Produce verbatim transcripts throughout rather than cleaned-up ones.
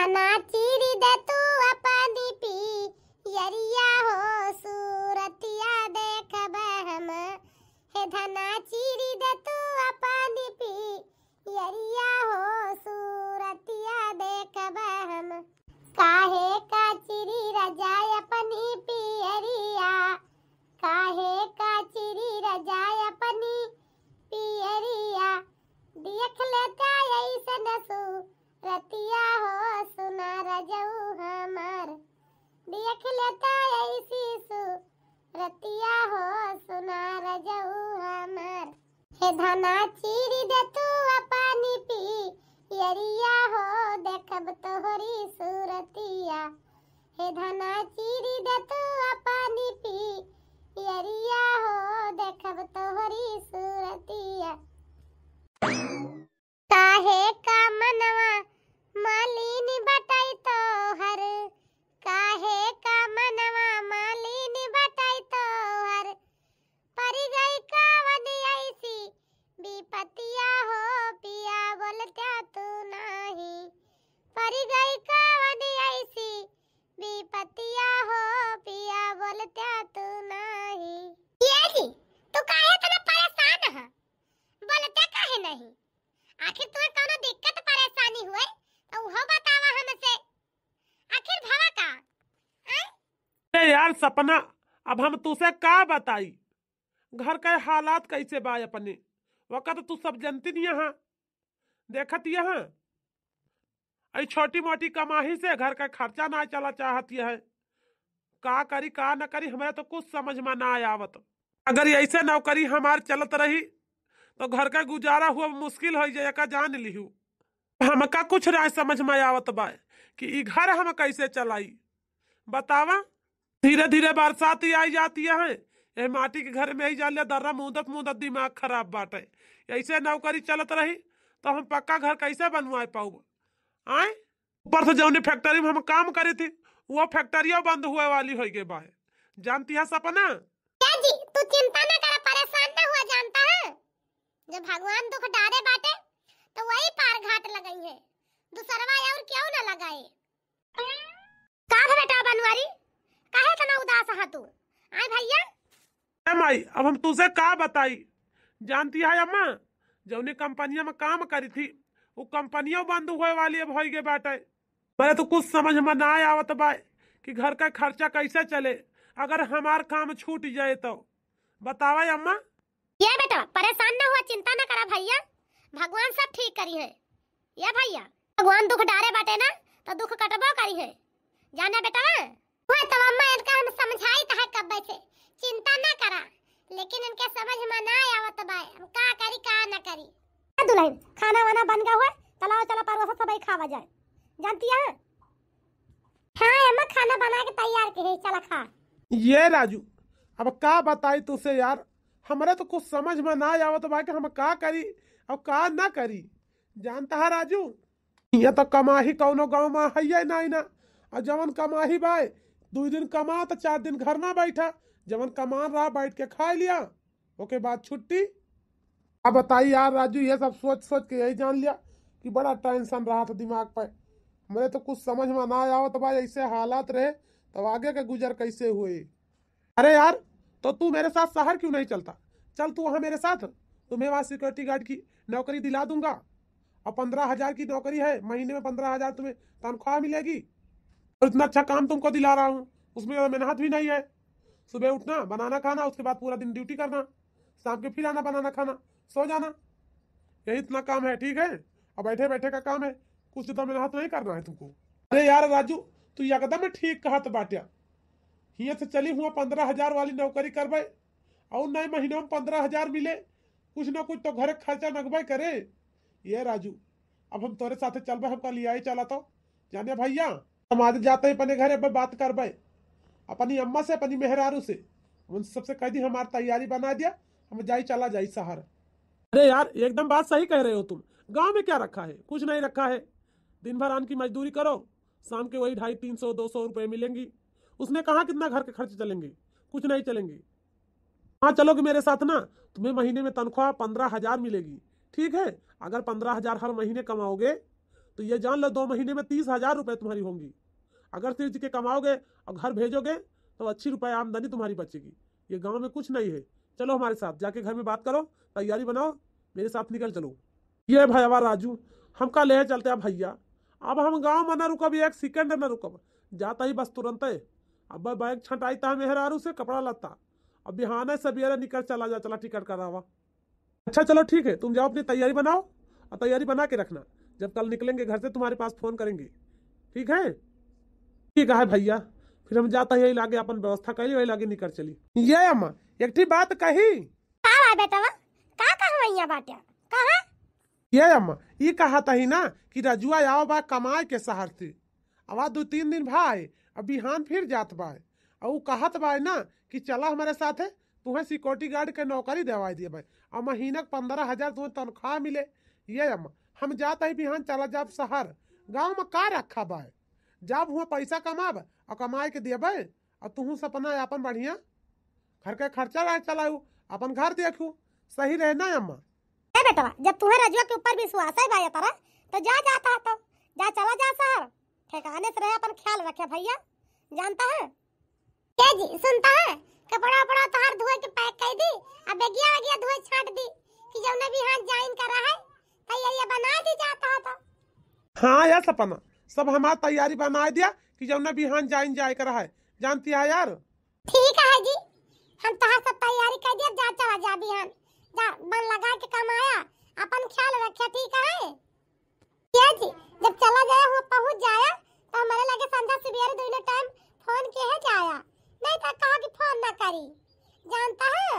ना चीरी दे तू अपनी पियरिया हो, सूरतिया देखब हम। हे धना चीरी दे तू अपनी पियरिया हो, सूरतिया देखब हम। काहे का चीरी रजाई अपनी पियरिया, काहे का चीरी रजाई अपनी पियरिया, देख लेता ऐसन सूरतिया हो सुना रजऊ हमार। देख लेता ऐसी सूरतिया हो सुना रजऊ हमार। हे धना चीरी दे तू अपनी पियरिया हो, देखब तोहरी सूरतिया। हे धना चीरी दे तू अपनी पियरिया हो, देखब तोहरी सूरतिया। काहे का मनवा मालिन बटाई तोहर, काहे का मनवा मालिन बटाई तोहर, परि गई कवन ऐसी विपतिया हो पिया बोलत्या तू नाही, परि गई कवन ऐसी विपतिया हो पिया बोलत्या तू नाही। ये जी, तू काहे इतना परेशान है? बोलते काहे नहीं? आखिर तुम्हें कौनो दिक्कत परेशानी हुए तो वो बतावा हमसे। आखिर भवा का? आय? अरे यार सपना, अब हम तुसे का बताई, घर के हालात कैसे बा अपने। वक्त तू सब जनती नहीं यहाँ, देखत यहाँ। ऐ छोटी मोटी कमाही से घर का खर्चा ना चला चाहत है। का करी का न करी, हमरा तो कुछ समझ में ना आवत। अगर ऐसे नौकरी हमार चलत रही तो घर का गुजारा हुआ मुश्किल हो जाए, का जान लिहू। हमका कुछ ना समझ में आवत बा कि ई घर हम कैसे चलाई, बतावा। धीरे धीरे बरसात ही आई जाती है, ये माटी के घर में ही जान ले दर्रा मूंदत मूंदत दिमाग खराब बाटे। ऐसे नौकरी चलत रही तो हम पक्का घर कैसे बनवाए पाऊब? आए, ऊपर से जौनी फैक्ट्री में हम काम करी थी, वो फैक्ट्रिया बंद हुए वाली हो गई बा। जानती है सपना? क्या जी, तू चिंता ना कर, परेशान ना हुआ, जानता है जब भगवान दुख डारे बाटे तो वही पार घाट लगई है, दूसरवा और क्यों ना लगाए। का भा बेटा बनवारी, काहे इतना उदास हा तू? आय भैया। ए माई, अब हम तुसे का बताई? जानती है अम्मा, जौनी कंपनिया में काम करी थी, वो कंपनिया बंद हुए वाली अब होई गए बाटे। मेरे तो कुछ समझ में ना आवत बा कि घर का खर्चा कैसे चले अगर हमार काम छूट जाए तो। बतावा अम्मा। ये बेटा, परेशान ना हुआ, चिंता ना करा भैया, भगवान सब ठीक करी है। ये भैया, भगवान दुख डारे बाटे ना, तो दुख कटबो करी है, जाने बेटा। वह तो अम्मा, इनका हम समझाई तो है कब्बे से, चिंता ना करा, लेकिन इनके समझ में ना आवत बा, हम का करी का ना करी। ए दुल्हन, खाना वाना बन गया हुआ, चलाओ चला परोसा सब खावा जाए, जानती है। हाँ अम्मा, खाना बना के तैयार के है, चला खा। ये राजू, अब का बताई तुसे यार, हमरे तो कुछ समझ में ना आवत बा कि हम का करी और का ना करी। जानता है राजू, यहाँ तो कमाही कौनो गाँव में है ही नहीं ना। और जवन कमाही बाय, दो दिन कमा तो चार दिन घर ना बैठा, जवन कमान रहा बैठ के खा लिया, ओके बाद छुट्टी। अब बताई यार राजू, ये सब सोच सोच के यही जान लिया कि बड़ा टेंशन रहा था दिमाग पे। मेरे तो कुछ समझ में ना आवत बा, ऐसे हालात रहे तब आगे के गुजर कैसे हुए। अरे यार, तो तू मेरे साथ शहर क्यों नहीं चलता? चल तू वहाँ मेरे साथ, तुम्हें वहाँ सिक्योरिटी गार्ड की नौकरी दिला दूंगा। और पन्द्रह हजार की नौकरी है, महीने में पन्द्रह हजार तुम्हें तनख्वाह मिलेगी। और इतना अच्छा काम तुमको दिला रहा हूँ, उसमें ज़्यादा मेहनत भी नहीं है। सुबह उठना, बनाना खाना, उसके बाद पूरा दिन ड्यूटी करना, शाम के फिर आना, बनाना खाना, सो जाना। यही इतना काम है, ठीक है? अब बैठे बैठे का काम है, कुछ ज़्यादा मेहनत नहीं करना है तुमको। अरे यार राजू, तू एकदम ठीक कहत बाट्या। हियाँ से चली हुआ पन्द्रह हजार वाली नौकरी करबे, और नए महीने में पन्द्रह हजार मिले, कुछ ना कुछ तो घरे खर्चा नगबे करे। ये राजू, अब हम तोरे साथे चलबे, हमका लियाए चला तो। जाने भैया, हम आज जाते ही अपने घरे पे बात करबे, अपनी अम्मा से, अपनी मेहरारू से, उन सबसे कह दी हमार तैयारी बना दिया, हम जाई, चला जाई शहर। अरे यार, एकदम बात सही कह रहे हो तुम। गांव में क्या रखा है? कुछ नहीं रखा है। दिन भर आन की मजदूरी करो, शाम के वही ढाई तीन सौ, दो सौ रुपये मिलेंगी। उसमें कहाँ कितना घर के खर्च चलेंगे? कुछ नहीं चलेंगे। हाँ, चलोगे मेरे साथ ना, तुम्हें महीने में तनख्वाह पन्द्रह हजार मिलेगी, ठीक है? अगर पन्द्रह हजार हर महीने कमाओगे तो ये जान लो, दो महीने में तीस हजार रुपये तुम्हारी होंगी। अगर सिर्फ के कमाओगे और घर भेजोगे, तो अच्छी रुपये आमदनी तुम्हारी बचेगी। ये गांव में कुछ नहीं है। चलो हमारे साथ, जाके घर में बात करो, तैयारी बनाओ, मेरे साथ निकल चलो। ये भैया राजू, हमका ले चलते हैं भैया। अब हम गांव में ना रुकब, एक सेकंड ना रुकब, जाता ही बस तुरंत है। अब बैग छंटाई ता मेहरारू से, कपड़ा लत्ता, अब बिहाने सवेरे निकल चला जा, चला टिकट करावा। अच्छा चलो ठीक है, तुम जाओ अपनी तैयारी बनाओ और तैयारी बना के रखना, जब कल निकलेंगे घर से तुम्हारे पास फोन करेंगे। ठीक है, ठीक है भैया, फिर हम जाता ही यही लागे अपन व्यवस्था करी, वही लागे निकल चली। ये अम्मा, एक ठी बात कही। का बा बेटवा? का कहवैया बाट्या? कहा? ये अम्मा, ई कहत ही ना कि रजुआ आवा बा कमाए के शहर से। अवा दो तीन दिन भाई, अब बिहान फिर जात बाय। और ऊ कहत बाय ना कि चला हमारे साथे, तुहें सिक्योरिटी गार्ड के नौकरी देवाई दिए भाई, और महीना के पन्द्रह हजार तुहें तनख्वाह मिले। ये अम्मा, हम जात ही बिहान, चला जाब शहर, गाँव में का रखा बाय, जाब हुआ पैसा कमाब और कमाए के देबे, और तुहू सपना अपन बढ़िया घर के खर्चा राज चलाऊ, अपन घर देखू, सही रहे ना अम्मा? ए बेटवा, जब तुहें रजुआ के ऊपर विश्वास है भाई तारा, तो जा, जाता है तो जा, चला जा शहर, ठिकाने से रहे, अपन ख्याल रखे भैया, जानता है? ए जी, सुनता है, कपड़ा उपड़ा तोहार धोए के पैक कर दी, अब बेगिया वेगिया धोए छाट दी, कि जौने बिहान ज्वाइन कर रहा है, तैयारिया बना दी जाता है तो। हाँ यार सपना, सब हमार तैयारी बना दिया कि जौने बिहान ज्वाइन जाए कर रहा है, जानती है यार। ठीक है जी, हम तोहार सब तैयारी कर दिया, जा चला जा बिहान, जा मन लगा के कमाया, अपन ख्याल रखे, ठीक है? ये जी, जब चला जाया हुआ पहुँच जाया, तो हमारे लगे संझा सुबेरे दोनों टाइम फोन के है जाया, नहीं तो कहा कि फोन ना करी, जानता है?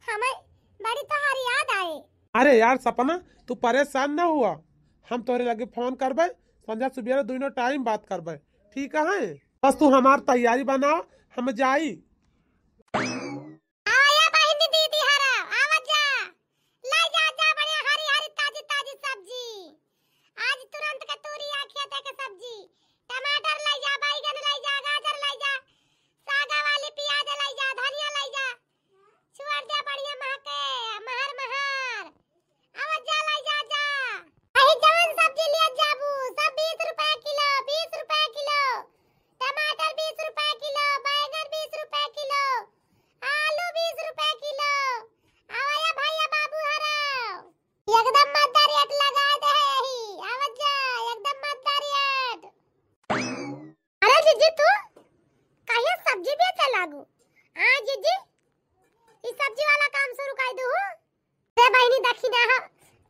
हमें बड़ी तोहार याद आए। अरे यार सपना, तू परेशान ना हुआ, हम तोहरे लगे फोन करबे, संझा सुबेरे दोनों टाइम बात करबे, ठीक है? बस तू हमार तैयारी बनाओ, हम जाई। आया बहिनी दीदी हरा, आवा जा, लाई जा, जा बढ़िया हरी हरी ताजी ताजी सब्जी। आज तुरंत के तूरी आ खेते के सब्जी, टमाटर लाई जा, बैगन लाई जा, गाजर लाई जा, सागा वाली प्याज लाई जा, धनिया लाई जा, छुअर जा बढ़िया महके, महर महर। आवा जा, लाई जा, जा। अही जवन सब्जी लिया जाबू, सब बीस रुपया किलो, बीस रुपया किलो। टमाटर बीस रुपया किलो, बैगन बीस रुपया किलो, आलू बीस रुपया किलो। आवा या भैया बाबू हराओ। एकदम मद्दा रेट लगा दे है यही। आवा जा, एकदम मद्दा रेट। अरे जीजी, तू कहिया सब्जी बेचे लागू? हाँ जीजी, ई सब्जी वाला काम शुरू कर दू। अरे बहिनी, देखी ना हो,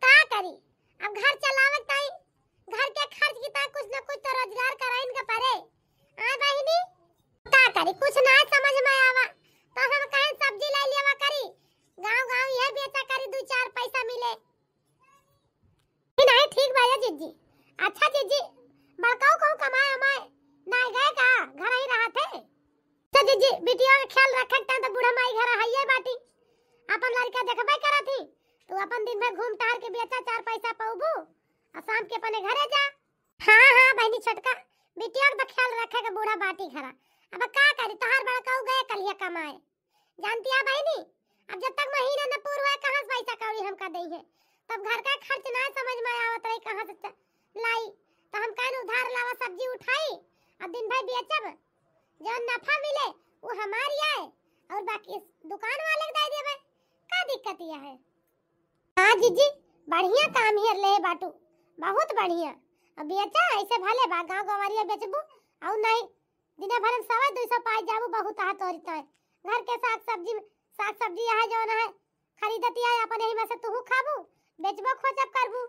का करी, अब घर चलावे के ताई, घर के खर्च की ताई कुछ ना कुछ तो रोजगार कराइन के पड़े। हाँ बहिनी, का करी, कुछ ना समझ में आवा, तो हम कहें सब्जी लाई लेवा करी, गाँव गाँव यह बेचा करी, दो चार पैसा मिले। नहीं, नहीं, ठीक बा ये जीजी। अच्छा जीजी, बड़काऊ कहूँ कमाए उमाए ना गए का, घर ही रहा थे? अच्छा जीजी, बिटिया के ख्याल रखे के टाइम तो बूढ़ा माई घर हइये बाटी, अपन लड़का देखबे करत ही, तू अपन दिन भर घूम टहर के बेचा, चार पैसा पौबू, और शाम के अपने घरे जा। हाँ, हाँ बहिनी छोटका, बिटिया के तो ख्याल रखे के बूढ़ा बाटी घरा। अब का करी, तोहार बड़काऊ गए कलिया कमाए, जानती है बहिनी, अब जब तक महीना न पूर हुए, कहाँ से पैसा कौड़ी हमका दई है? तब घर का खर्च ना समझ में आवत रही, कहाँ से च-, लाई? तो हम कहन उधार लावा, सब्जी उठाई, अब दिन भर बेचब, जो नफा मिले, वो हमारी आए, और बाकी इस दुकान वाले के दे देबे। का दिक्कत यह है? हाँ जीजी, बढ़िया काम हेर ले बाटू, बहुत बढ़िया। अब बेचा ऐसे भले बा, गाँव गंवरिया बेचबू, और नहीं दिने भर में सवा दुई सौ पाई जाबू, बहुत आहा तोरी तोय। घर के साग सब्जी, साग सब्जी यहाँ जौन है, खरीदत है, अपन यही में से तुहू खाबू, बेचबो खोचब करबू।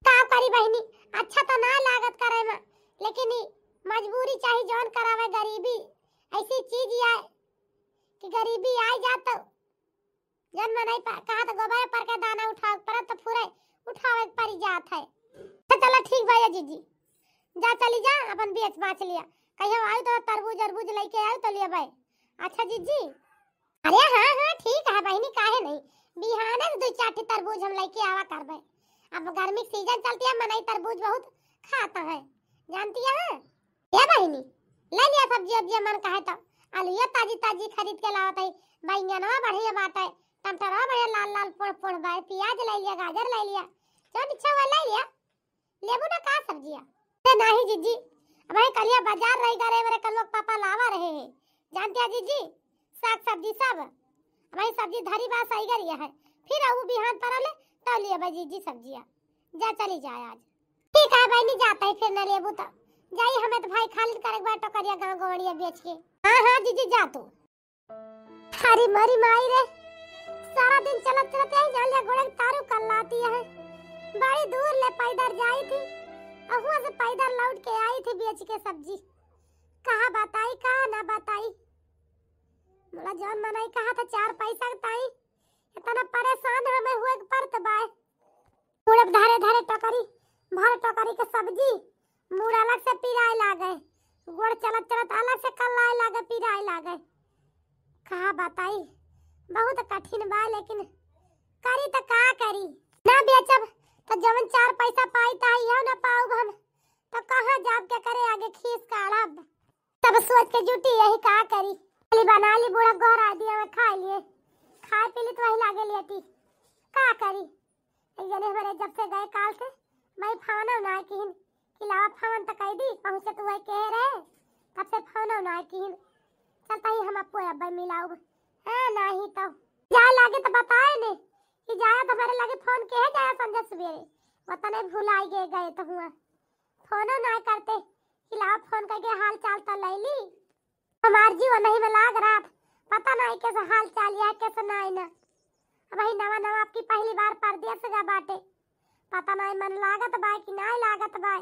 का करी बहिनी, अच्छा तो ना लागत करे में, लेकिन ई मजबूरी चाही जौन करावे गरीबी। ऐसी चीज आए कि गरीबी आई जात तो जन मनई पा-, कहा तो गोबर पर के दाना उठावे के पड़त, तो पूरे उठावे के पड़ी जात है। तो चलो ठीक बा ये जीजी, जा चली जा, अपन बेच बाच लिया, कहियो आयु तो तरबूज अरबूज लेके आयु तो लेबे। अच्छा जीजी। अरे हाँ, हाँ, ठीक है बहिनी, काहे नहीं, बिहाने से दो चार ठे तरबूज हम लेके आवा करबे। अब गर्मी के सीजन चलती है, मनई तरबूज बहुत खाता है, जानती है। ए बहिनी, ले लिया सब्जी उब्जी मन कहे तो, आलूया ताजी ताजी खरीद के लावत है, बैंगनवा बढ़िया बाटे, टमाटरवा बढ़िया लाल लाल पोड़ पोड़ बा, प्याज ले लिया, गाजर ले लिया, जौन इच्छा हुआ ले लिया। लेबू ना का सब्जिया? अरे नाही जीजी, अबही कलिया बाजार रही गए, मेरे कलुआ के पापा लावा रहे हैं, जानते हैं जीजी, साग सब्जी सब। अबही सब्जी धरी बा सही गरिया है, फिर आऊ बिहान पर ले तो लिए बा जीजी सब्जिया। जा चली जाए आज। ठीक है बहनी, जाते हैं फिर न लेबू तो। जाई, हमें तो भाई खाली करे के बा टोकरिया गाँव गोवड़िया बेच के। हाँ हाँ जीजी, जा तू। अरे मरी माई रे, सारा दिन चलत चलत यही जान लिया गोड़े के तारू कर लाती है। बड़ी दूर ले पैदल जाई थी, अहुआ से पैदल लौट के आई थी बेच के सब्जी। कहा बताई, कहा ना बताई। मोला जौन मनई कहा था चार पैसा के ताई, इतना परेशान हमें हुए के पड़त बाय। मुड़े धरे धरे टोकरी, भर टोकरी के सब्जी, मुड़ अलग से पिराए लागे, गोड़ चलत चलत अलग से कल्लाए लागे, पिराए लागे। का बताई, बहुत कठिन बा, लेकिन करी त का करी? ना बेचब त जवन चार पैसा पाई त इहो ना पाउब हम, त कहाँ जाब, के करे आगे खीस काढ़ब? तब सोच के जुटी यही का करी, खाली बना ली, बूढ़ा गोहरा दिया में खा लिए, खाए पी ली तो वही लागे लेटी, का करी? एक जने हमारे जब से गए काल से, मैं फोन ना किहिन, कि लावा फोन तो कह दी, पहुँचे तो वही कहे रहे, तब से फोन ना किहिन। चलता ही हम अप्पू अब्बा मिलाऊ। हाँ, नाही तो। जाए लागे तो बताए ने, कि जाया तो हमारे लगे फोन के है, जाया संझा सवेरे। वतने भुलाई गए, गए तो हुआ। फोनो ना करते, कि लावा फोन करके हाल चाल तो ले ली। हमार जीव नहीं में लाग रहा, पता नहीं कैसे हाल चाल या कैसे नहीं ना। अब ही नवा नवा आपकी पहली बार परदेस गा बाटे, पता नहीं मन लागत बाय कि नहीं लागत बाय,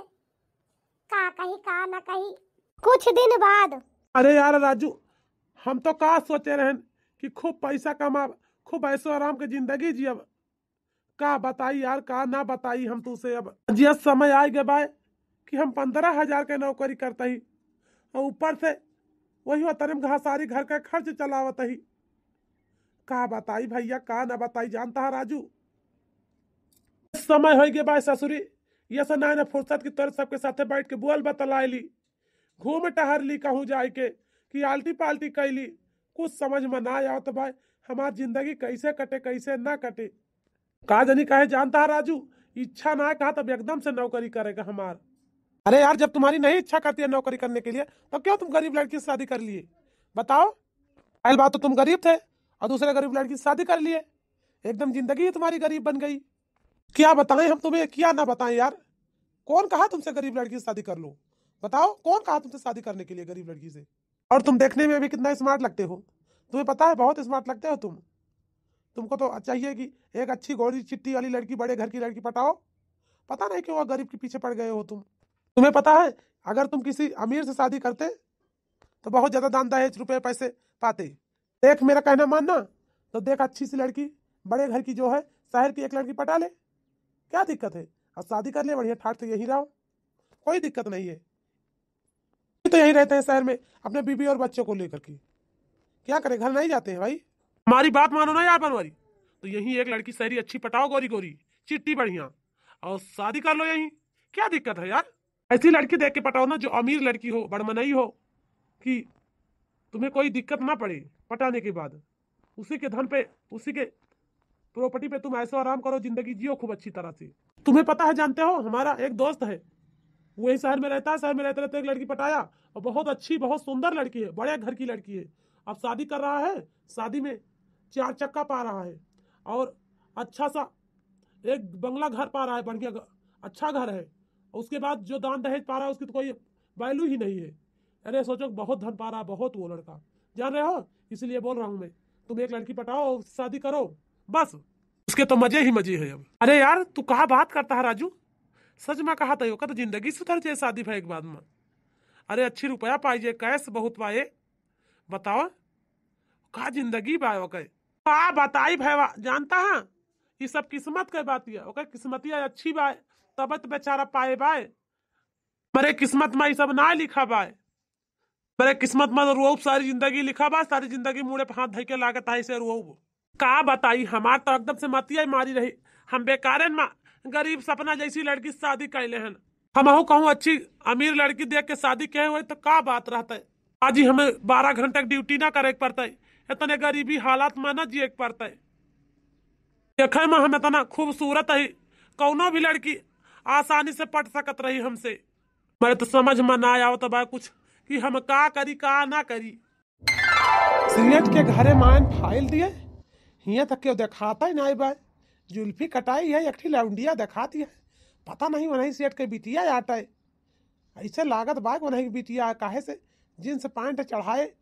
का कही का ना कही। कुछ दिन बाद। अरे यार राजू, हम तो का सोचे रहन कि खूब पैसा कमाब, खूब ऐशो आराम के जिंदगी जियब। का बताई यार, का ना बताई हम तुसे। अब जिया समय आए गे बाय कि हम पन्द्रह हजार के नौकरी करत ही और ऊपर से वही वतन में घासारी घर का खर्च चलावत ही। का बताई भैया, का ना बताई, जानता है राजू, समय हो गए बाय ससुरी, ये से ना, ना फुर्सत की तोरे सबके साथे बैठ के बोल बतलाए ली, घूम टहर ली कहूँ जाए के, कि आल्टी पाल्टी कैली, कुछ समझ में ना आवत बाय, हमार जिंदगी कैसे कटे कैसे ना कटे। का जानी काहे जानता है राजू, इच्छा ना कहा तब एकदम से नौकरी करेगा हमार। अरे यार, जब तुम्हारी नहीं इच्छा करती है नौकरी करने के लिए, तो क्यों तुम गरीब लड़की से शादी कर लिए? बताओ, पहली बात तो तुम गरीब थे और दूसरे गरीब लड़की से शादी कर लिए, एकदम जिंदगी ही तुम्हारी गरीब बन गई। क्या बताएं हम तुम्हें, क्या ना बताएं यार, कौन कहा तुमसे गरीब लड़की से शादी कर लो? बताओ, कौन कहा तुमसे शादी करने के लिए गरीब लड़की से? और तुम देखने में भी कितना स्मार्ट लगते हो, तुम्हें पता है बहुत स्मार्ट लगते हो तुम। तुमको तो चाहिए कि एक अच्छी गोरी चिट्टी वाली लड़की, बड़े घर की लड़की पटाओ, पता नहीं क्यों वो गरीब के पीछे पड़ गए हो तुम। तुम्हें पता है, अगर तुम किसी अमीर से शादी करते तो बहुत ज्यादा दान दहेज रुपए पैसे पाते। देख, मेरा कहना मानना, तो देख, अच्छी सी लड़की बड़े घर की जो है, शहर की एक लड़की पटा ले, क्या दिक्कत है? और शादी कर ले, बढ़िया ठाट से यहीं रहो, कोई दिक्कत नहीं है। तो यहीं रहते हैं शहर में अपने बीबी और बच्चों को लेकर के। क्या करें, घर नहीं जाते हैं भाई। हमारी बात मानो ना यार बनवारी, तो यहीं एक लड़की शहरी अच्छी पटाओ, गोरी गोरी, चिट्टी बढ़िया, और शादी कर लो यहीं। क्या दिक्कत है यार? ऐसी लड़की देख के पटाओ ना जो अमीर लड़की हो, बड़मनई हो, कि तुम्हें कोई दिक्कत ना पड़े पटाने के बाद। उसी के धन पे, उसी के प्रॉपर्टी पे तुम ऐशो आराम करो, जिंदगी जियो खूब अच्छी तरह से। तुम्हें पता है, जानते हो, हमारा एक दोस्त है, वही शहर में रहता है, शहर में रहते रहते एक लड़की पटाया, और बहुत अच्छी, बहुत सुंदर लड़की है, बड़े घर की लड़की है। अब शादी कर रहा है, शादी में चार चक्का पा रहा है और अच्छा सा एक बंगला घर पा रहा है, बढ़िया घ-, अच्छा घर है। उसके बाद जो दान दहेज पा रहा है, उसकी तो कोई वैल्यू ही नहीं है। अरे सोचो, बहुत धन पा रहा है, बहुत वो लड़का, जान रहे हो, इसलिए बोल रहा हूँ मैं, तुम एक लड़की पटाओ, शादी करो, बस। उसके तो मजे ही मजे है अब। अरे यार, तू कहा बात करता है राजू, सच में कहा था, ओकर तो जिंदगी सुधर जाए शादी भए के बाद में। अरे अच्छी रुपया पाई जाए, कैश बहुत पाए, बताओ का जिंदगी बा ओकर। का बताई भैया, जानता है, ये सब किस्मत के बात है, ओकर किस्मतिया अच्छी बा, तब तो बेचारा पाए बा। हमरे किस्मत में ये सब ना लिखा बा। हमरे किस्मत में तो रोब सारी जिंदगी लिखा बा, सारी जिंदगी मुड़े पे हाथ धइ के लागत है ऐसे रोब। का बताई, हमार तो एकदम से मतिया ही मारी रही। हम बेकारन में गरीब सपना जैसी लड़की से शादी कैले हन। हमहू कहूँ अच्छी अमीर लड़की देख के शादी किहे हुए तो का बात रहता है। आज ही हमें बारह घंटा के ड्यूटी ना करे के पड़ता है, इतने गरीबी हालात में ना जिए के पड़ता है। देखे में हम इतना खूबसूरत है, कौनो भी लड़की आसानी से पट सकत रही हमसे। मैं तो समझ में ना आवत बा कुछ कि हम का करी, का ना करी। सेठ के घरे मायन फाइल दिए, हियाँ तक केहू देखाता ही नाई बा। जुल्फी कटाई है, एक ठी लौंडिया देखाती है। पता नहीं वनही सेठ के बिटिया आटा है। ऐसे लागत बा कि वनही के बिटिया है, काहे से जींस पैंट चढ़ाए,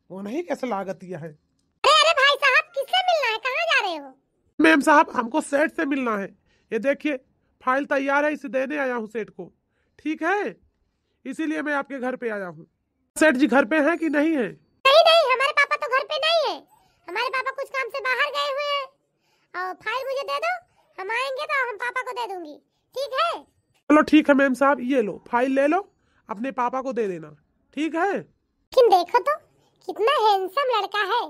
वनही कैसे लागत यह है। अरे, अरे भाई साहब, किससे मिलना है? कहाँ जा रहे हो? मैम साहब, हमको सेठ से मिलना है। ये देखिए, फाइल तैयार है, इसे देने आया हूँ सेठ को। ठीक है, इसीलिए मैं आपके घर पे आया हूँ। सेठ जी घर पे हैं कि नहीं है? नहीं, नहीं, हमारे पापा तो घर पे नहीं है। हमारे पापा कुछ काम से बाहर गए हुए हैं। और फाइल मुझे दे दो, हम आएंगे तो हम पापा को दे दूंगी। ठीक है? चलो ठीक है मैम साहब, ये लो, फाइल ले लो, अपने पापा को दे देना। ठीक है? लेकिन देखो तो, कितना हैंडसम लड़का है,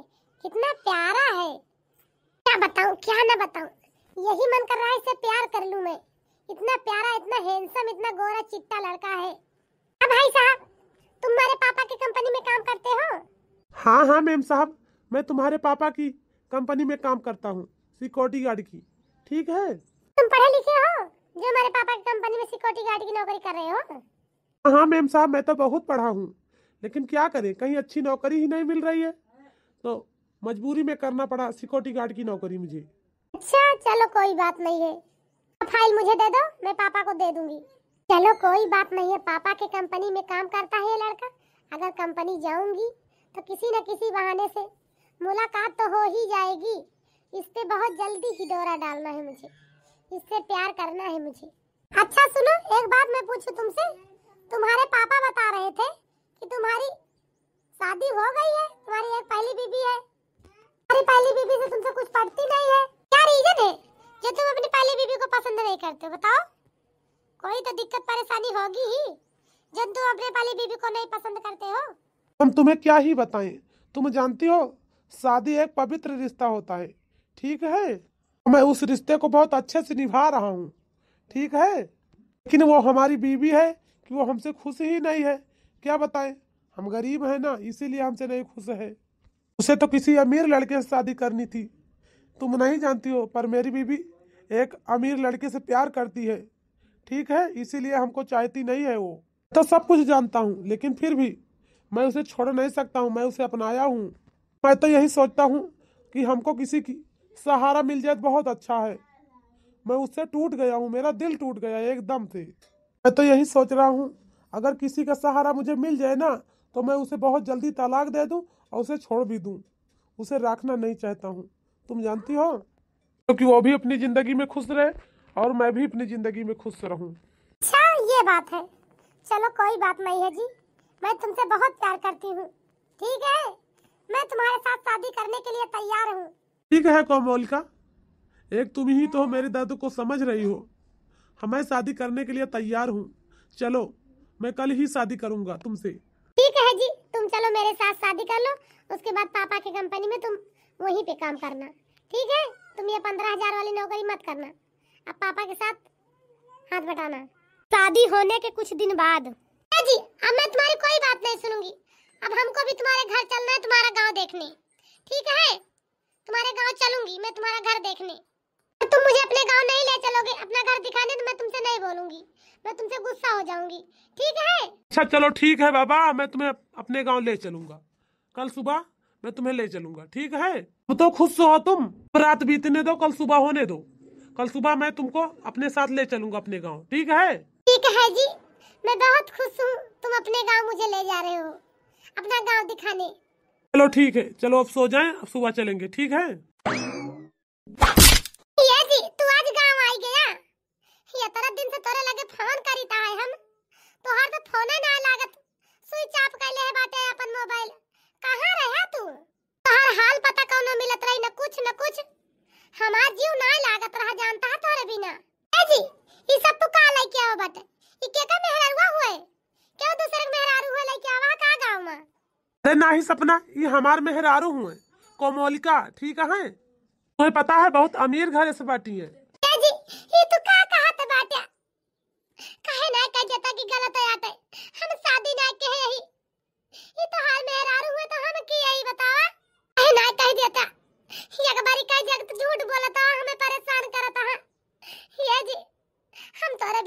कितना प्यारा है। क्या बताऊं, क्या ना बताऊं, यही मन कर रहा है इससे प्यार कर लूं मैं। इतना प्यारा, इतना हैंडसम, इतना गोरा चिट्टा लड़का है। अब भाई साहब, तुम हमारे पापा की कंपनी में काम करते हो? हाँ हाँ मैम साहब, मैं तुम्हारे पापा की कंपनी में काम करता हूँ, सिक्योरिटी गार्ड की। ठीक है? तुम पढ़े लिखे हो जो हमारे पापा की कंपनी में सिक्योरिटी गार्ड की नौकरी कर रहे हो? हाँ मैम साहब, मैं तो बहुत पढ़ा हूँ, लेकिन क्या करें, कहीं अच्छी नौकरी ही नहीं मिल रही है, तो मजबूरी में करना पड़ा सिक्योरिटी गार्ड की नौकरी मुझे। अच्छा, चलो कोई बात नहीं है, फाइल मुझे दे दो, मैं पापा को दे दूंगी। चलो कोई बात नहीं है, पापा के कंपनी में काम करता है ये लड़का। अगर कंपनी जाऊंगी तो किसी न किसी बहाने से मुलाकात तो हो ही जाएगी। इस पे बहुत जल्दी ही डोरा डालना है मुझे, इससे प्यार करना है मुझे। अच्छा सुनो, एक बात मैं पूछूं तुमसे, तुम्हारे पापा बता रहे थे कि तुम्हारी शादी हो गई है, तुम्हारी एक पहली बीबी है, तुम्हारी पहली बीबी से तुमसे कुछ पटती नहीं है। क्या रीजन है जो तुम अपनी पहली बीबी को पसंद नहीं करते हो, बताओ? कोई तो दिक्कत परेशानी होगी ही, जब तुम अपने पहली बीबी को नहीं पसंद करते हो। हम तुम्हें क्या ही बताएं, तुम जानती हो, शादी एक पवित्र रिश्ता होता है, ठीक है? मैं उस रिश्ते को बहुत अच्छे से निभा रहा हूँ, ठीक है, लेकिन वो हमारी बीवी है कि वो हमसे खुश ही नहीं है। क्या बताएं, हम गरीब हैं ना, इसीलिए हमसे नहीं खुश है। उसे तो किसी अमीर लड़के से शादी करनी थी। तुम नहीं जानती हो, पर मेरी बीवी एक अमीर लड़के से प्यार करती है, ठीक है, इसीलिए हमको चाहती नहीं है वो। तो सब कुछ जानता हूँ, लेकिन फिर भी मैं उसे छोड़ नहीं सकता हूँ, मैं उसे अपनाया हूँ। मैं तो यही सोचता हूँ कि हमको किसी की सहारा मिल जाए तो बहुत अच्छा है। मैं उससे टूट गया हूँ, मेरा दिल टूट गया एकदम से। मैं तो यही सोच रहा हूँ, अगर किसी का सहारा मुझे मिल जाए ना, तो मैं उसे बहुत जल्दी तलाक दे दूँ और उसे छोड़ भी दूँ। उसे रखना नहीं चाहता हूँ, तुम जानती हो, क्योंकि वो भी अपनी जिंदगी में खुश रहे और मैं भी अपनी जिंदगी में खुश रहूँ। अच्छा, ये बात है। चलो कोई बात नहीं है जी, मैं तुमसे बहुत प्यार करती हूँ, ठीक है? मैं तुम्हारे साथ शादी करने के लिए तैयार हूँ। ठीक है कोमोलिका, एक तुम ही तो मेरे दर्द को समझ रही हो। मैं शादी करने के लिए तैयार हूँ। चलो, मैं कल ही शादी करूँगा तुमसे। ठीक है जी, तुम चलो मेरे साथ शादी कर लो, उसके बाद पापा की कंपनी में तुम वहीं पे काम करना, ठीक है? तुम ये पन्द्रह हजार वाली नौकरी मत करना, अब पापा के साथ हाथ बटाना। शादी होने के कुछ दिन बाद। ए जी, अब मैं तुम्हारी कोई बात नहीं सुनूंगी। अब हमको भी तुम्हारे घर चलना है, तुम्हारा गांव देखने, ठीक है? तुम्हारे गांव चलूंगी मैं, तुम्हारा घर देखने। तो तुम मुझे अपने गांव नहीं ले चलोगे, अपना घर दिखाने, तो मैं तुमसे नहीं बोलूंगी, मैं तुमसे गुस्सा हो जाऊंगी, ठीक है? अच्छा चलो ठीक है बाबा, मैं तुम्हें अपने गांव ले चलूंगा, कल सुबह मैं तुम्हें ले चलूंगा, ठीक है? अब तो खुश हो तुम, रात बीतने दो, कल सुबह होने दो, कल सुबह मैं तुमको अपने साथ ले चलूंगा अपने गांव, ठीक है? ठीक है जी, मैं बहुत खुश हूँ तुम अपने गांव मुझे ले जा रहे हो, अपना गांव दिखाने। चलो ठीक है, चलो अब सो जाएं, अब सुबह चलेंगे, ठीक है? ये जी, तू आज गांव आई गया? ये तरह दिन से तोरे लगे फोन करीता है हम, तोहर तो फोने ना लागत, स्विच ऑफ कैले है बाटे अपन मोबाइल। कहाँ रहा तू? तोहर हाल पता कौनो मिलत रही, न कुछ न कुछ। हमार जीव ना लागत रहा जानता है तोहरे बिना। ए जी, ई सब तू का लेके आवा बाटे? ई केका मेहरारुआ हुए? क्यों दूसरे के मेहरारू हुए लेके आवा का गाँव में? अरे नाही सपना, ई हमार मेहरारू हुए, कोमोलिका, ठीक है? तुम्हें पता है बहुत अमीर घर से बाटी है। ए जी, ई तू का कहत बाटे? काहे ना कह देता कि गलत है आटे? हम शादी ना के यही। ई तो हाल मेहरारू हुए तो हम की यही बतावा? काहे ना कह देता? एक बारी कह दिया कि तू झूठ बोलता, हमें परेशान करता है। ये जी, हम तोरे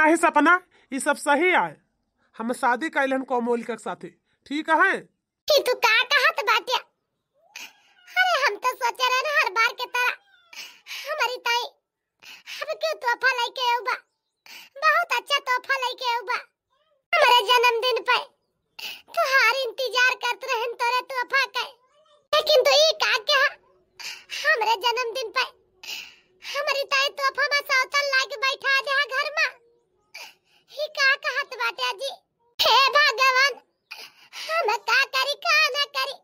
अहे सपना, ई सब सही आए। हम शादी कैले हन कोमोलिका के साथे, ठीक है? ई तू का कहत बाटे? अरे हम तो सोचे रहे ना हर बार के तरह हमारी ताई अब क्यों तोहफा लेके आऊ बा, बहुत अच्छा तोहफा लेके आऊ बा। हमारे जन्मदिन पे तुहार इंतजार करत रहन तोरे तोहफा के, लेकिन तू ई का कहा हमरे जन्मदिन पे हमारी ताई तोहफा में सौतन लाके बैठा दे घर में। ई का कहत बाटे जी? हे भगवान, हम का करी का ना करी,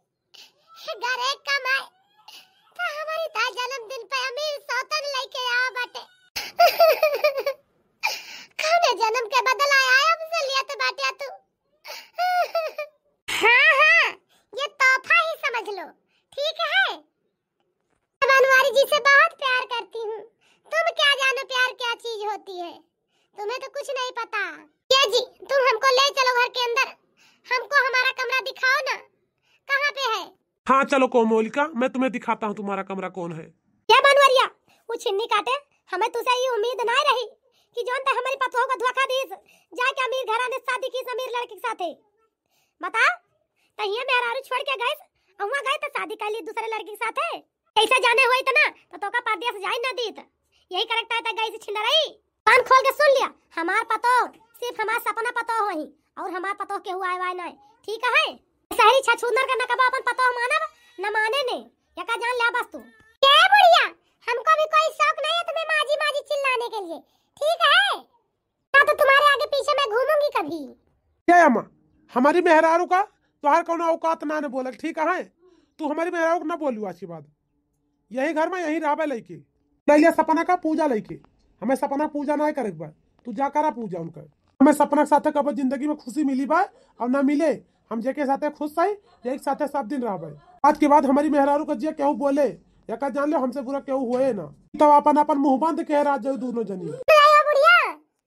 घरे कमाए तो हमारी ताई जन्मदिन पे अमीर सौतन लेके आवा बाटे। कौने जन्म के बदला आया हमसे लिया तो बाटे तू। हाँ हाँ, ये तोहफा ही समझ लो, ठीक है? मैं बनवारी जी से बहुत प्यार करती हूँ, तुम क्या जानो प्यार क्या चीज होती है, तुम्हें तो कुछ नहीं पता। ये जी, तुम हमको ले चलो घर के अंदर, हमको हमारा कमरा दिखाओ ना, कहाँ पे है? हाँ चलो कोमोलिका, मैं तुम्हें दिखाता हूँ तुम्हारा कमरा कौन है। क्या बनवरिया, वो छिन्नी काटे, हमें तुसे ये उम्मीद ना रही कि जौन ते हमारी पतोह को धोखा दीस, जाके अमीर घराने शादी कीस अमीर लड़के के साथे। बता, तहिया मेहरारू छोड़ के गए, अहुआ गए तो शादी कर ली दूसरे लड़के के साथे। ऐसा जाने हुई तो ना, तो तोका परदेस जाए ना दीत। यही करेक्ट है तो गई से छिंदा रही। कान खोल के सुन लिया, हमार पतोह सिर्फ हमार सपना पतोह होही, और हमार पतोह केहू आए वाए ना, ठीक है? शहरी छछूंदर का न कबो अपन पतोह मानब, न माने ने, यका जान लिया बस तू। क्या बुढ़िया, हमको भी कोई शौक नहीं है तुम्हें माजी माजी चिल्लाने के लिए, ठीक है? ना तो तुम्हारे आगे पीछे मैं घूमूंगी कभी। क्या अम्मा, हमारी मेहरारू का तोहार कौनो औकात ना ने बोलक, ठीक है? तू हमारी मेहरारू को ना बोलू आज के बाद। यही घर में यही रहबे लइके। ले लिया सपना का पूजा लइके। हमें सपना पूजा ना करे के बा। तू जा करा पूजा उनका। हमें सपना के साथे कबो जिंदगी में खुशी मिली बा और ना मिले। हम जेके साथे खुश हई, यही के साथे सब दिन रहबे। आज के बाद हमारी मेहरारू का जे केहू बोले, या का जान लो हमसे बुरा केहू होए ना। तब अपन अपन मुंह बंद के राज जाऊ दोनों जनी। नहीं हो बुढ़िया,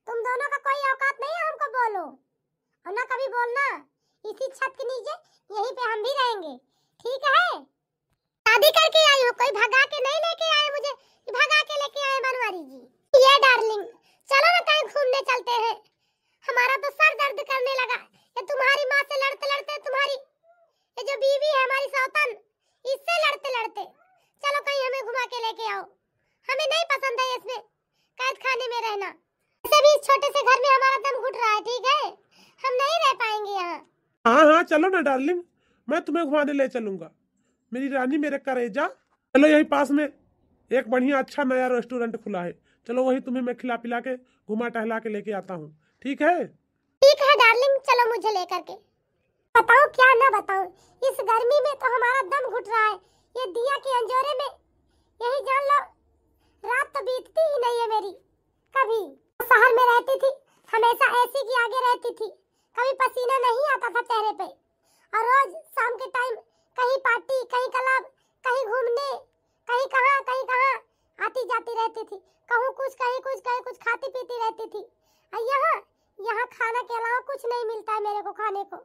तुम दोनों का कोई औकात नहीं है हमको बोलो, और ना कभी बोलना। इसी छत के नीचे यहीं पे हम भी रहेंगे, ठीक है? शादी करके आई हूँ, कोई भगा के नहीं लेके आए मुझे कि भगा के लेके आए बनवारी जी। ये डार्लिंग, चलो ना कहीं घूमने चलते हैं, हमारा तो सर दर्द करने लगा। ये तुम्हारी माँ से लड़ते लड़ते तुम्हारी ये जो बीवी है हमारी सौतन, इससे लड़ते लड़ते, चलो कहीं हमें घुमा के लेके आओ, हमें नहीं पसंद है इसमें कैद खाने में रहना। वैसे भी इस छोटे से घर में हमारा दम घुट रहा है, ठीक है, हम नहीं रह पाएंगे यहाँ। हाँ हाँ चलो ना डार्लिंग, मैं तुम्हें घुमाने ले चलूंगा, मेरी रानी, मेरे करेजा। चलो यहीं पास में एक बढ़िया अच्छा नया रेस्टोरेंट खुला है, चलो वहीं तुम्हें मैं खिला पिला के घुमा टहला के लेके आता हूँ, ठीक है? ठीक है डार्लिंग, चलो मुझे लेकर के। बताऊं क्या ना बताऊं, इस गर्मी में तो हमारा दम घुट रहा है। ये दिया के अंजोरे में यही जान लो, रात तो बीतती ही नहीं है मेरी। कभी शहर में रहती थी, हमेशा एसी के आगे रहती थी, कभी पसीना नहीं आता था चेहरे पे। और रोज शाम के टाइम कहीं पार्टी, कहीं क्लब, कहीं घूमने, कहीं कहाँ, कहीं कहाँ आती जाती रहती थी। कहूँ कुछ, कहीं कुछ, कहीं कुछ खाती पीती रहती थी। और यहाँ, यहाँ खाना के अलावा कुछ नहीं मिलता है मेरे को खाने को।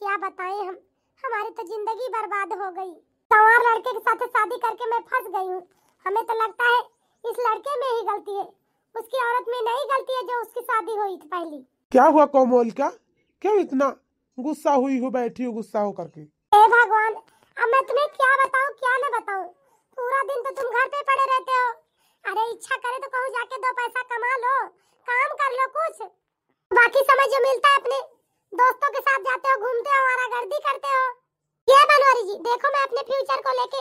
क्या बताएं हम, हमारी तो जिंदगी बर्बाद हो गई। गंवार लड़के के साथ शादी करके मैं फंस गई हूँ। हमें तो लगता है इस लड़के में ही गलती है, उसकी औरत में नहीं गलती है जो उसकी शादी हुई थी पहली। क्या हुआ कोमोलिका, क्यों इतना गुस्सा हुई हो, बैठी हो गुस्सा हो करके? हे भगवान, अब मैं तुम्हें क्या बताऊं, क्या ना बताऊं। पूरा दिन तो तुम घर पे पड़े रहते हो। अरे इच्छा करे तो कहूँ जाके दो पैसा कमा लो, काम कर लो कुछ। बाकी समय जो मिलता है अपने दोस्तों के साथ जाते हो, घूमते हो, आवारागर्दी करते हो। ये बनवारी जी, देखो मैं अपने फ्यूचर को लेके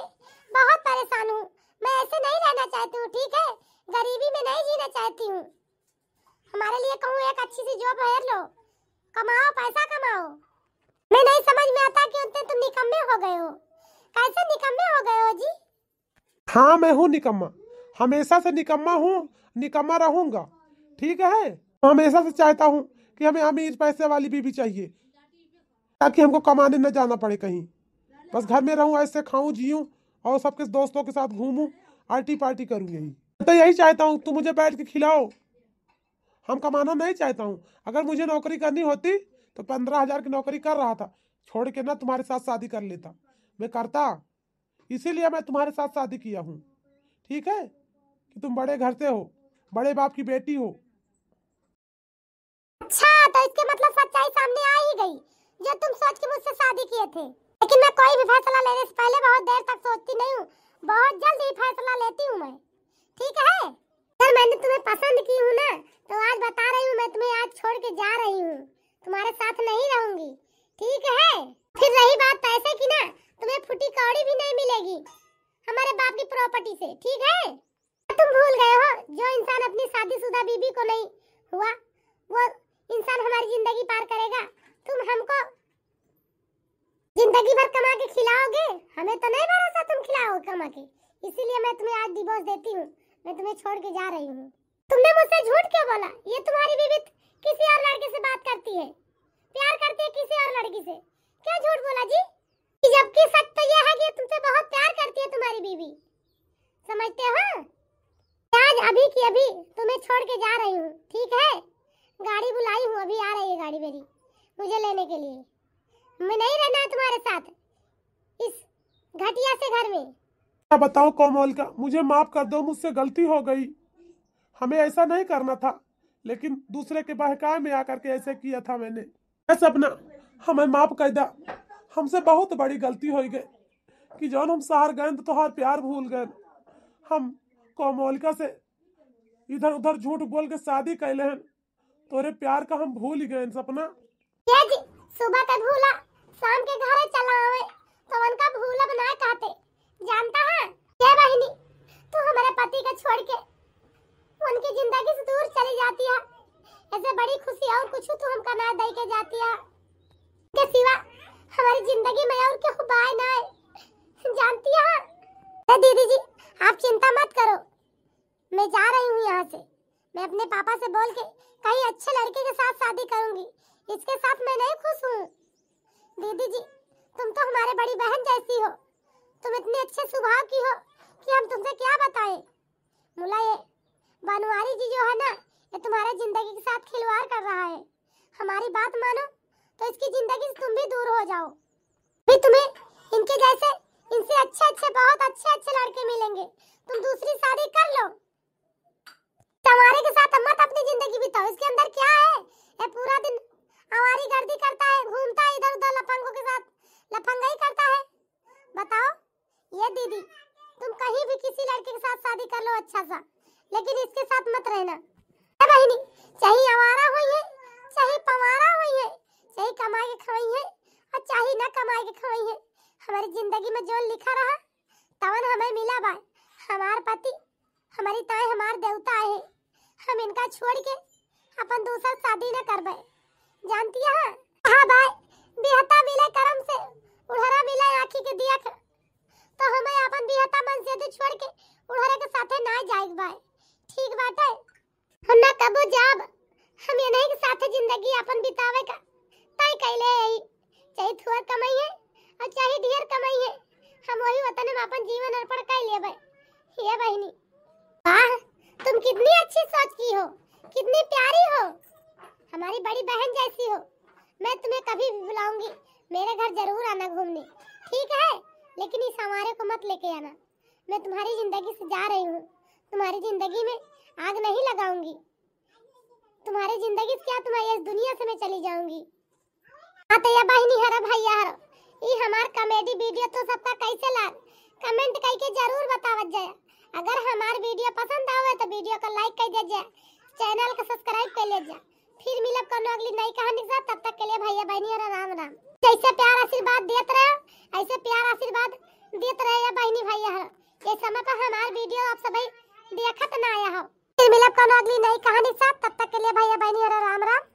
बहुत परेशान हूँ। मैं ऐसे नहीं रहना चाहती हूँ, ठीक है? गरीबी में नहीं जीना चाहती हूँ। हमारे लिए कहूँ एक अच्छी सी जॉब हेर लो, कमाओ, पैसा कमाओ। मैं नहीं समझ में आता कि उतने तुम निकम्मे हो गए हो। कैसे निकम्मे हो गए हो जी? हाँ, मैं हूँ निकम्मा, हमेशा से निकम्मा हूँ, निकम्मा रहूँगा, ठीक है? हमेशा से चाहता हूँ कि हमें अमीर पैसे वाली बीवी चाहिए, ताकि हमको कमाने न जाना पड़े कहीं, बस घर में रहूँ, ऐसे खाऊँ जीऊँ और सबके दोस्तों के साथ घूमूँ, आर्टी पार्टी करूँ, यही तो, यही चाहता हूँ। तुम मुझे बैठ के खिलाओ, हम कमाना नहीं चाहता हूँ। अगर मुझे नौकरी करनी होती तो पन्द्रह हजार की नौकरी कर रहा था, छोड़ के ना तुम्हारे साथ शादी कर लेता, मैं करता। इसीलिए मैं तुम्हारे साथ शादी किया हूँ, ठीक है, कि तुम बड़े घर से हो, बड़े बाप की बेटी हो। गई, जो तुम सोच के मुझसे शादी किए थे। लेकिन मैं कोई भी फैसला लेने से पहले बहुत देर तक सोचती नहीं हूँ, बहुत जल्द ही फैसला लेती हूँ मैं, ठीक है? अगर मैंने तुम्हें पसंद की हूँ ना, तो आज बता रही हूँ, मैं तुम्हें आज छोड़ के जा रही हूँ, तुम्हारे साथ नहीं रहूंगी, ठीक है? फिर रही बात पैसे की ना, तुम्हें फूटी कौड़ी भी नहीं मिलेगी हमारे बाप की प्रॉपर्टी से, ठीक है? तुम भूल गए हो, जो इंसान अपनी शादीशुदा बीवी को नहीं हुआ, वो इंसान हमारी जिंदगी पार करेगा? तुम हमको जिंदगी भर कमा के खिलाओगे? हमें तो नहीं भरोसा तुम खिलाओगे कमा के, इसीलिए मैं तुम्हें आज डिवोर्स देती हूँ, मैं तुम्हें छोड़ के जा रही हूँ। तुमने मुझसे झूठ क्यों बोला? ये तुम्हारी बीवी किसी और लड़के से बात करती है, प्यार करती है किसी और लड़की से, क्यों झूठ बोला जी? जबकि सच तो यह है कि तुमसे बहुत प्यार करती है तुम्हारी बीवी, समझते हो? आज अभी की अभी तुम्हें छोड़ के जा रही हूँ, ठीक है? गाड़ी बुलाई हूँ, अभी आ रही है गाड़ी मेरी मुझे लेने के लिए। मैं नहीं रहना है तुम्हारे साथ इस घटिया से घर में। क्या बताओ कोमोलिका, मुझे माफ कर दो, मुझसे गलती हो गई, हमें ऐसा नहीं करना था, लेकिन दूसरे के बहकावे में आकर के ऐसे किया था मैंने। ए सपना, हमें माफ कर दा, हमसे बहुत बड़ी गलती हो गई कि जौन हम शहर गए तो तोहार प्यार भूल गए। हम कोमोलिका से इधर उधर झूठ बोल के शादी कैले हैं, तोरे प्यार का हम भूल ही गए सपना। ये जी, सुबह के भूला, शाम के घरे चला आवे, तो उनका भूलब ना कहते, जानता है? ये बहिनी, तू हमारे पति का छोड़ के उनकी जिंदगी से दूर चली जाती है, ऐसे बड़ी खुशी और कुछ तू हमका ना दे के जाती है। के सिवा हमारी जिंदगी में और केहू बाय ना है, जानती है? अरे दीदी जी, आप चिंता मत करो, मैं जा रही हूँ यहाँ से। मैं अपने पापा से बोल के कहीं अच्छे लड़के के साथ शादी करूंगी। इसके साथ मैं नहीं खुश हूँ। दीदी जी, तुम तो हमारे बड़ी बहन जैसी हो, तुम इतने अच्छे स्वभाव की हो कि हम तुमसे क्या बताएं। मुला ये बनवारी जी जो है ना, ये तुम्हारे जिंदगी के साथ खिलवाड़ कर रहा है। हमारी बात मानो तो इसकी जिंदगी से तुम भी दूर हो जाओ। भी तुम्हें इनके जैसे, इनसे अच्छे अच्छे, बहुत अच्छे अच्छे लड़के मिलेंगे, तुम दूसरी शादी कर लो। तुम्हारे के साथ मत अपनी जिंदगी बिताओ। इसके अंदर क्या है? ये पूरा दिन आवारी गर्दी करता है, घूमता है इधर उधर लफंगों के साथ, लफंगाई करता है। बताओ, ये दीदी, तुम कहीं भी किसी लड़के के साथ शादी कर लो अच्छा सा, लेकिन इसके साथ मत रहना। ए बहिनी, चाहे आवारा होई है, चाहे पवारा होई है, चाहे कमाए के खवाई है और चाहे ना कमाए के खवाई है, हमारी जिंदगी में जो लिखा रहा, तवन हमें मिला बा। हमार पति हमारी ताई हमार देवता है, हम इनका छोड़ के अपन दूसर शादी न करबे, जानती है? हाँ भाई, बिहता मिले करम से, उढ़रा मिले आँखी के दिया के, तो हमें अपन बिहता मन से छोड़ के उढ़रे के साथे ना जाए के भाई, ठीक बाटे? हम ना कबो जाब, हम ये नहीं के साथे जिंदगी अपन बितावे का तय कैले है, चाहे थोड़ कमाई है और चाहे ढेर कमाई है, हम वही वतन में अपन जीवन अर्पण कर लेबे। ये बहिनी, वाह, तुम कितनी अच्छी सोच की हो, कितनी प्यारी हो, हमारी बड़ी बहन जैसी हो। मैं तुम्हें कभी भी बुलाऊंगी, मेरे घर जरूर आना घूमने, ठीक है? लेकिन इस आवारे को मत लेके आना। मैं तुम्हारी जिंदगी से जा रही हूँ, तुम्हारी जिंदगी में आग नहीं लगाऊंगी। तुम्हारी जिंदगी से क्या, तुम्हारी इस दुनिया से मैं चली जाऊंगी। हाँ तो या बहिनी हरा भैया हरा, ई हमार कॉमेडी वीडियो तो सबका कैसे लाग, कमेंट करके जरूर बतावत जाए। अगर हमार वीडियो पसंद आवे तो वीडियो का लाइक कर दे जाए, चैनल का सब्सक्राइब कर ले जाए। फिर मिलब कोनो अगली नई कहानी के साथ, तब तक के लिए भैया बहिनी हरा राम राम। जैसे प्यार आशीर्वाद देत रहे, ऐसे प्यार आशीर्वाद देत रहे या बहिनी भैया हरा। ये समय पर हमार वीडियो आप सभी देखत ना आया हो। फिर मिलब कोनो अगली नई कहानी के साथ, तब तक के लिए भैया बहिनी हरा राम राम।